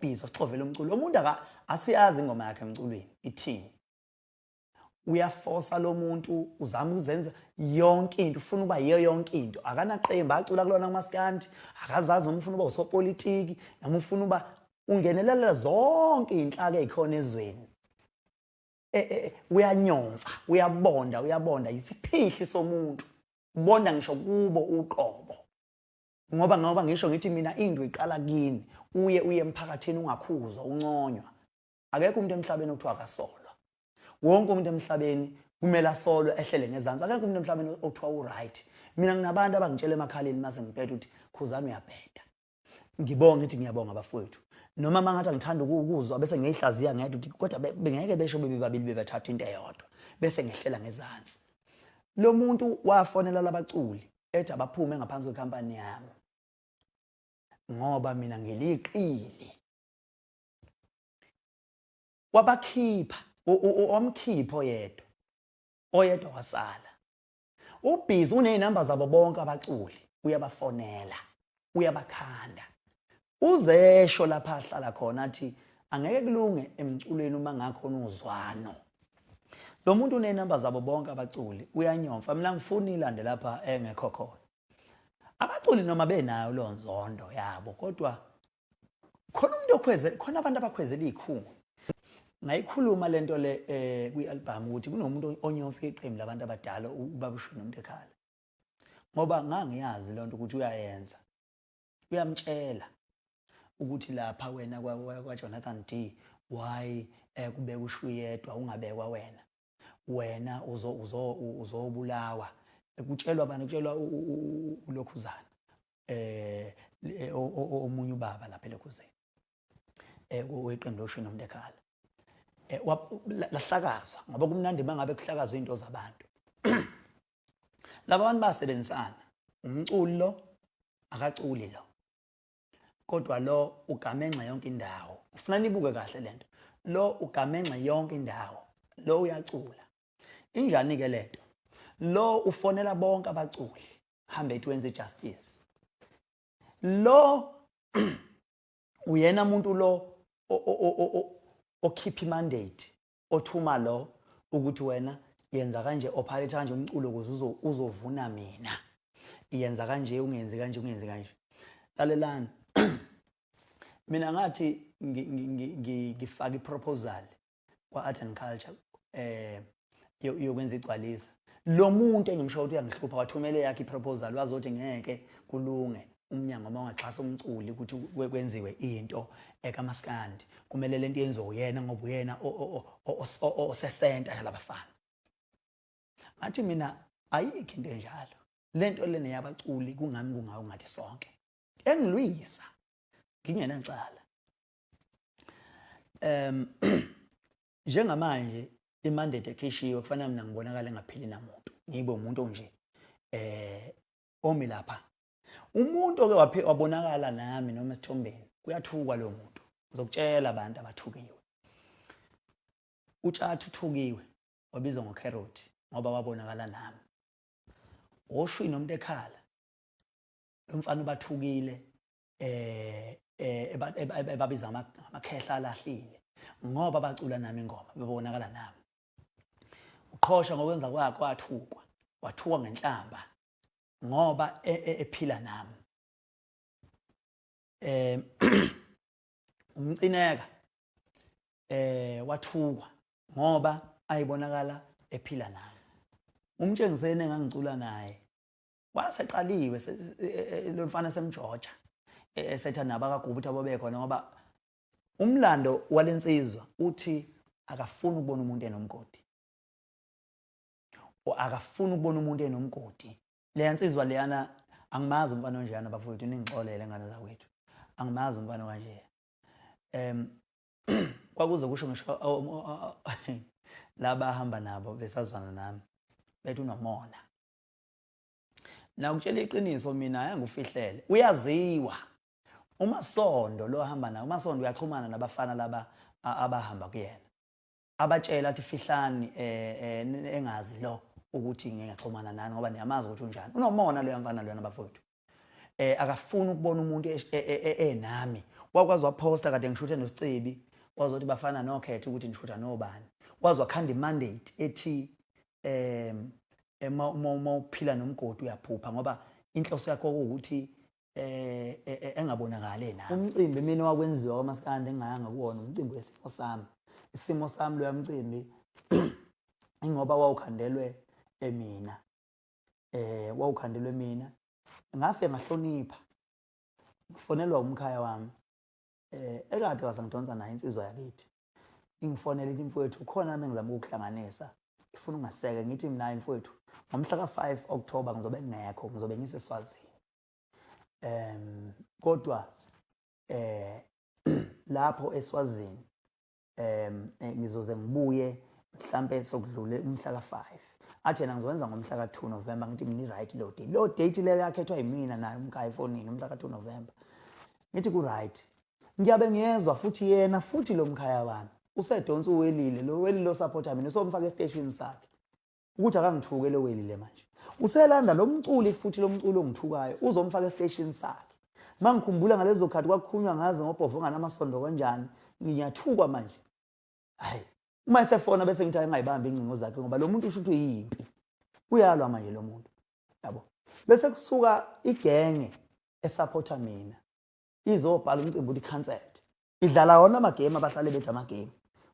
Ubhizi osixovela umculo. Lo muntu asiyazi ingoma yakhe emculweni ithini. Uyafosa lo muntu, uzama ukuzenza yonke into, ufuna ukuba yiyo yonke into. Akanaqembu acula kulona kumaskandi, akazazi noma ufuna ukuba usopolitiki noma ufuna uba ungenelela zonke iy'nhlaka ey'khona ezweni. E, e, e, uyanyomfa, uyabonda, uyabonda, yisiphihli somuntu. Ubonda ngisho kubo uqobo. Ngoba ngisho ngithi mina into iqala kini, uye uye emphakathini ungakhuzwa, unconywa. Akekho umuntu emhlabeni okuthiwa akasolwa. Wonke umuntu emhlabeni kumele asolwe ehlele ngezansi. Akekho umuntu emhlabeni okuthiwa u-right. Mina nginabantu abangitshela emakhaleni mase ngibheda ukuthi Khuzani uyabheda. Ngibonga ngithi ngiyabonga bafowethu. Noma mangathi angithanda ukuzwa bese ngiyayihlaziya ngedwa ukuthi kodwa bengeke besho bebe babili bebathatha into eyodwa bese ngehlela ngezansi. Lo muntu wafonela labaculi ethi abaphume ngaphansi kwekhampani yami ngoba mina ngiliqili. Wabakhipha, wamkhipha oyedwa, oyedwa wasala. Ubhizi uney'namba zabo bonke abaculi, uyabafonela, uyabakhanda. Uzesho lapha ahlala khona athi angeke kulunge emculweni uma ngakhona uzwano. Lo muntu uney'namba zabo bonke abaculi, uyanyomfa. Mina ngifuni ilande lapha engekho khona. Abaculi noma benayo leyo nzondo yabo, kodwa khona umuntu okhweze, khona abantu abakhwezela izikhungu. Ngayikhuluma lento le kwi-album ukuthi kunomuntu onyomfa iqembu labantu abadala, ubaba ushwini umuntu ekhala. Ngoba ngangiyazi lonto ukuthi uyayenza. Uyamtshela ukuthi lapha wena kwa Jonathan D why kubeka ushwi yedwa ungabekwa wena. Wena uzobulawa. Kutshelwa bani? Kutshelwa ulokhuzana. Omunye ubaba lapha elokhuzeni. Weqembu loshwi nomuntu ekhala. Lahlakazwa ngoba kumnandi mangabe kuhlakazwa izinto zabantu. Laba bantu basebenzisana. Umculi lo akaculi lo. Kodwa lo ugamenxe yonke indawo. Ufuna nibuke kahle lento. Lo ugamenxe yonke indawo. Lo uyacula. Injani ke lento? Lo ufonela bonke abaculi. Hambe ethi wenze justice. Lo uyena umuntu lo okhipha mandate, othuma lo ukuthi wena yenza kanje, operate kanje umculo ukuze uzovuna mina. Yenza kanje, ungenzi kanje, ungenzi kanje. Lalelani. Mina ngathi ngifaka iproposal kwa Art and Culture yokwenza igcwalisa. Lo muntu engimsho ukuthi uyangihlupha wathumele yakhe iproposal, wazothi ngeke kulunge umnyango uma ungaxhasa umculi ukuthi kwenziwe into ekamaskandi, kumele lento yenziwe uyena ngoba uyena osesenta yalabafana. Ngathi mina ayikho into enjalo, lento lena yabaculi kungami kungawo ngathi sonke. Engilwisa ngingenacala. Njengamanje imandate ekhishiwe kufanele mina ngibonakale ngaphili namuntu, ngibe umuntu onje omi lapha. Umuntu oke wabonakala nami noma esithombeni kuyathukwa lo muntu. Ngizokutshela abantu abathukiwe. Utshatha uthukiwe wabizwa ngocarrot ngoba wabonakala nami. Oshwi nomuntu ekhala. Lo mfana ubathukile ebabiza ngamakhehla alahlile ngoba bacula nami ingoma bebonakala nami. Uqhosha ngokwenza kwakhe wathukwa, wathukwa ngenhlamba ngoba ephila nami. Umcineka wathukwa ngoba ayibonakala ephila nami. Umtshengiseni engangicula naye waseqaliwe lo mfana semjoja esetha nabo akagubu ukuthi ababe khona ngoba umlando walensizwa uthi akafuni ukubona umuntu enomgodi. Akafuni ukubona umuntu enomgodi. Leya nsizwa leyana angimazi umfana onjeyana bafowethu, ningixolele ngane zakwethu. Angimazi umfana kanje. Kwakuze kusho ngisho laba ahamba nabo besazwana nami bethi unomona. Nakutshela iqiniso mina ayangufihlele. Uyaziwa. UMasondo lo ahamba naye, uMasondo uyaxhumana nabafana laba abahamba kuyena. Abatshela athi fihlani engazi lo ukuthi ngiyaxhumana nani ngoba niyamazi ukuthi unjani. Unomona lo mfana lona bafowethu. Akafuni ukubona umuntu enami. Wakwazi waphosta kade ngishuthe noSicebi, wazothi bafana nokhetha ukuthi nishutha nobani. Wazi wakhanda imandate ethi uma uphila nomgodi uyaphupha ngoba inhloso yakho ukuthi engabonakali na. Umcimbi mina wakwenziwa kwamaskandi engingayanga kuwona umcimbi wesimo sami. Isimo sami loya mcimbi ingoba wawukhandelwe emina. Wawukhandelwe mina. Ngafe ngahlonipha. Ngifonelwa umkhaya wami. Ekade wasangidonsa naye insizwa yakithi. Ingifonela ithi mfowethu khona nami ngizama ukukuhlanganisa. Ifuna ungaseke ngithi mina mfowethu ngomhla ka5 October ngizobe ngekho ngizobe ngiseSwazini. Kodwa lapho eSwazini ngizoze ngibuye mhlambe sokudlule umhla ka5. Athi yena ngizokwenza ngomhla ka2 November ngithi mina right lo date. Lo date leyo yakhethwa yimina naye umkhaya efonini umhla ka2 November. Ngithi ku right. Ngiyabe ngiyezwa futhi yena futhi lo mkhaya wami usedonsa uwelile lo welile lo supporter mina usomfaka estation sakhe. Ukuthi akangithuke lo welile manje. Uselanda lo mculi futhi lo mculi ongithukayo uzomfaka estation sakhe. Mangikhumbula ngalezo khathi kwakukhulunywa ngazo ngobhovonga namasondo kanjani ngiyathukwa manje. Hayi uma esefona bese ngithi angayibambi ingcingo zakhe ngoba lo muntu usho ukuthi uyimpi. Uyalwa manje lo muntu. Yabo. Bese kusuka igenge esupporta mina. Izobhala umcimbi uthi cancelled. Idlala wona amagame abahlale bethi amagame.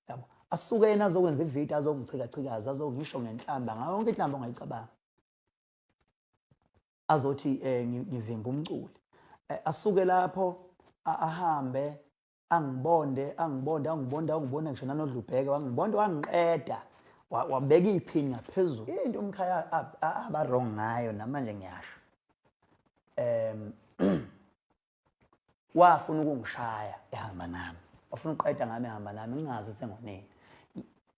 Yabo. Asuke yena azokwenza ivideo azongichikachikaza azongisho ngenhlamba ngayo yonke inhlamba ongayicabanga. Azothi ngivimba umculi. Asuke lapho ahambe angibonde angibonde angibonde angibonde ngisho nanodlubheke wangibonda wangiqeda wabeka iphini ngaphezulu. Into umkhaya aba wrong ngayo namanje ngiyasho. Wafuna ukungishaya ehamba nami. Wafuna ukuqeda ngami ehamba nami ngingazi ukuthi sengonini.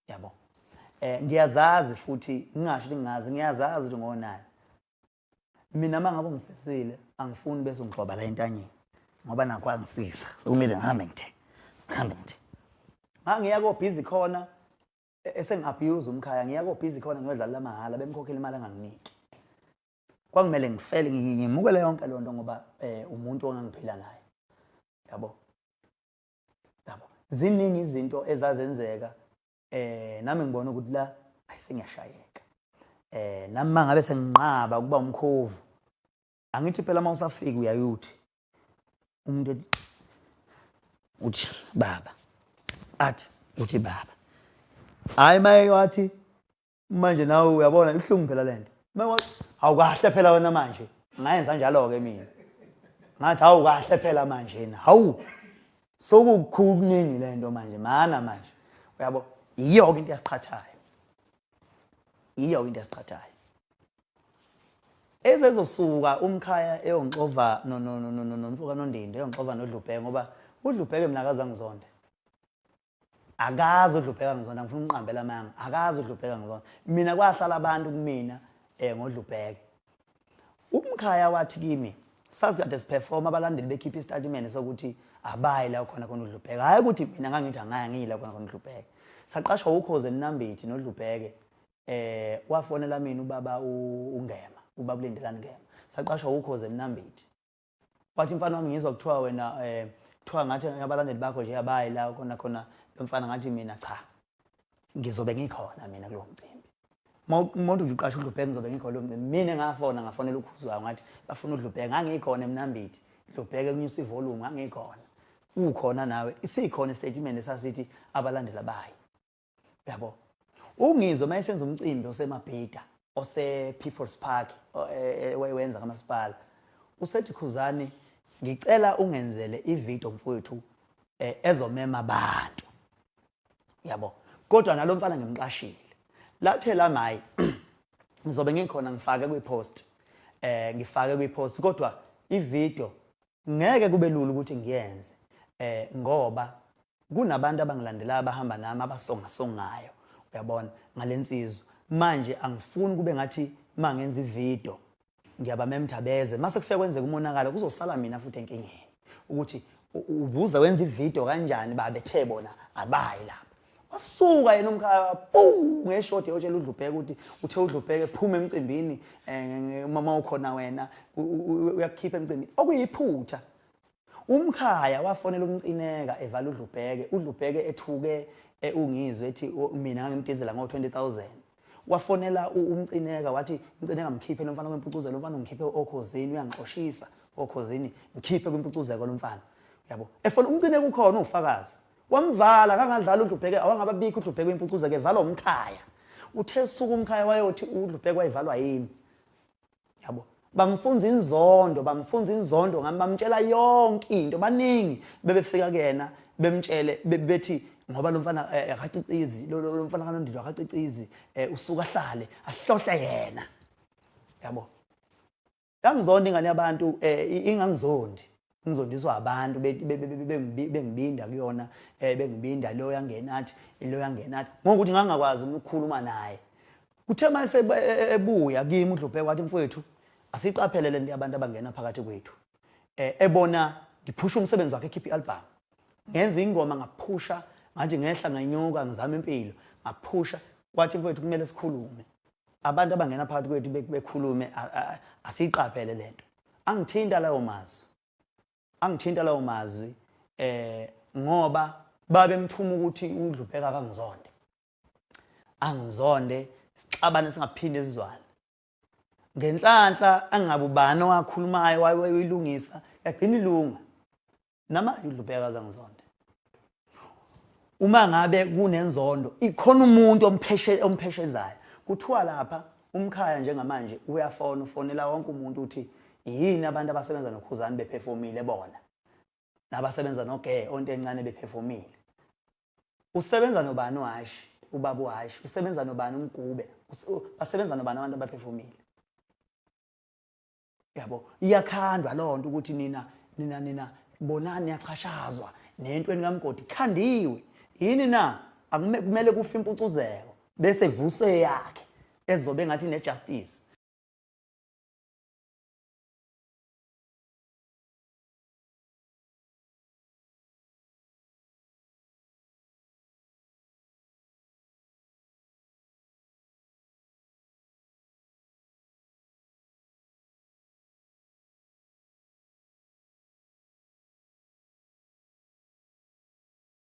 Yabo. Ngiyazazi futhi ngingasho ukuthi ngingazi ngiyazazi ukuthi ngonani. Mina mangabe ungisisile angifuni bese ungixoba la entanyeni ngoba nakho angisiza. Sekumele ngihambe ngithe. Ngihambe ngithe. Ngangiya ko busy khona esengi-abuse umkhaya ngiya ko busy khona ngiyodlala mahhala bemkhokhela imali anganginiki. Kwakumele ngifele ngimukele yonke lonto ngoba umuntu ongangiphila naye. Yabo. Yabo. Ziningi izinto ezazenzeka nami ngibona ukuthi la ayisengiyashayeka. Nami mangabe senginqaba ukuba umkhovu angithi phela mawusafika uyayuthi umuntu uthi baba athi uthi baba hayi maye wathi manje nawe uyabona ibuhlungu phela lento maye awukahle phela wena manje ngayenza njalo ke mina ngathi awukahle phela manje na hawu sokukhulu kuningi lento manje mana manje uyabo iyo ke into yasiqhathayo iyo into yasiqhathayo ezezosuka umkhaya eyongixova no no no no nomfoka noNdindo eyongixova noDlubheke ngoba uDlubheke mina akaze angizonde akazi uDlubheka ngizonda ngifuna ukuqambela amanga akazi uDlubheka ngizonda mina kwahlala abantu kumina ngoDlubheke umkhaya wathi kimi sazi kade siperform abalandeli bekhipha istatement sokuthi abayi la khona khona uDlubheke hayi ukuthi mina ngangithi angaya ngiyila khona khona uDlubheke saqashwa ukhoze eMnambithi noDlubheke wafonela mina ubaba uNgema ubaba uLindelani Ngema saqashwa ukhoze eMnambithi wathi mfana wami ngizwa kuthiwa wena kuthiwa ngathi abalandeli bakho nje abayi la khona khona lo mfana ngathi mina cha ngizobe ngikhona mina kulo mcimbi umuntu nje uqasha uDlubheke ngizobe ngikhona lo mcimbi mina ngafona ngafonela uKhuzwayo ngathi bafuna uDlubheke ngangikhona eMnambithi Dlubheke kunyusa ivolume ngangikhona ukhona nawe isikhona istatement esasithi abalandeli abayi yabo ungizwe mayesenza umcimbi oseMabhida ose People's Park owayewenza kamasipala usethi Khuzani ngicela ungenzele ivideo mfowethu ezomema abantu yabo kodwa nalomfana ngimqashile lathe la mayi ngizobe ngikhona ngifake kwipost ngifake kwipost kodwa ivideo ngeke kube lula ukuthi ngiyenze ngoba kunabantu abangilandelayo abahamba nami abasongasongayo uyabona ngalensizwa manje angifuni kube ngathi mangenza ivideo ngiyabamemtha beze mase kufika kwenzeka umonakalo kuzosala mina futhi enkingeni ukuthi ubuza wenza ivideo kanjani babethe bona abayi lapha wasuka yena umkhaya pu ngeshodi eyotshela uDlubheke ukuthi uthe uDlubheke phuma emcimbini uma ukhona wena uyakukhipha emcimbini okuyiphutha. Umkhaya wafonela uMcineka evala uDlubheke, uDlubheke ethuke eh, ungizwe ethi mina ngangimdizela ngo-20000 wafonela uMcineka wathi Mcineka mkhiphe lo mfana kwempucuzeko lo mfana ngikhiphe okhozini uyangixoshisa okhozini ngikhiphe kwimpucuzeko lo mfana yabo efona uMcineka ukhona ufakazi wamvala kangadlala uDlubheke awangababikho uDlubheke kwimpucuzeko evalwa umkhaya uthe suku umkhaya wayothi uDlubheke wayivalwa yimi yabo bamfunza inzondo bamfunza inzondo ngami bamtshela yonke into baningi bebefika kuyena bemtshele bethi ngoba lo mfana eh, akacicizi lo mfana kanondilo akacicizi eh, usuka ahlale ahlohle yena yabo yangizonda ingane yabantu eh, ingangizondi ngizondiswa abantu bengibinda kuyona bengibinda lo yangenathi lo yangenathi ngokuthi ngangakwazi ukukhuluma naye Kuthe uma ebuya kimi uDlubheke wathi mfowethu asiqaphele lento yabantu abangena phakathi kwethu. Eh ebona ngiphusha umsebenzi wakhe ekhipha i-album. Ngenza ingoma ngaphusha manje ngehla nganyuka ngizama impilo ngaphusha wathi mfowethu kumele sikhulume. Abantu abangena phakathi kwethu bekhulume asiqaphele lento. Angithinta lawo mazwi. Angithinta lawo mazwi eh ngoba babemthuma ukuthi uDlubheka akangizonde. Angizonde sixabane singaphinde sizwane ngenhlanhla angabe ubani owakhulumayo wayilungisa yagcina ilunga namanje udlubheka azangizonde uma ngabe kunenzondo ikhona umuntu ompheshe ompheshezayo kuthiwa lapha umkhaya njengamanje uyafona ufonela wonke umuntu uthi yini abantu abasebenza nokhuzani bephefomile bona nabasebenza noge onto encane bephefomile Usebenza nobani uHashi? Ubaba uHashi usebenza nobani uMgube? Basebenza nobani abantu abaphefumile? Yabo, iyakhandwa loo nto ukuthi nina nina nina bonani niyaxhashazwa nentweni kamgodi khandiwe yini na akume kumele kufe impucuzeko bese vuse yakhe ezobe ngathi ne justice.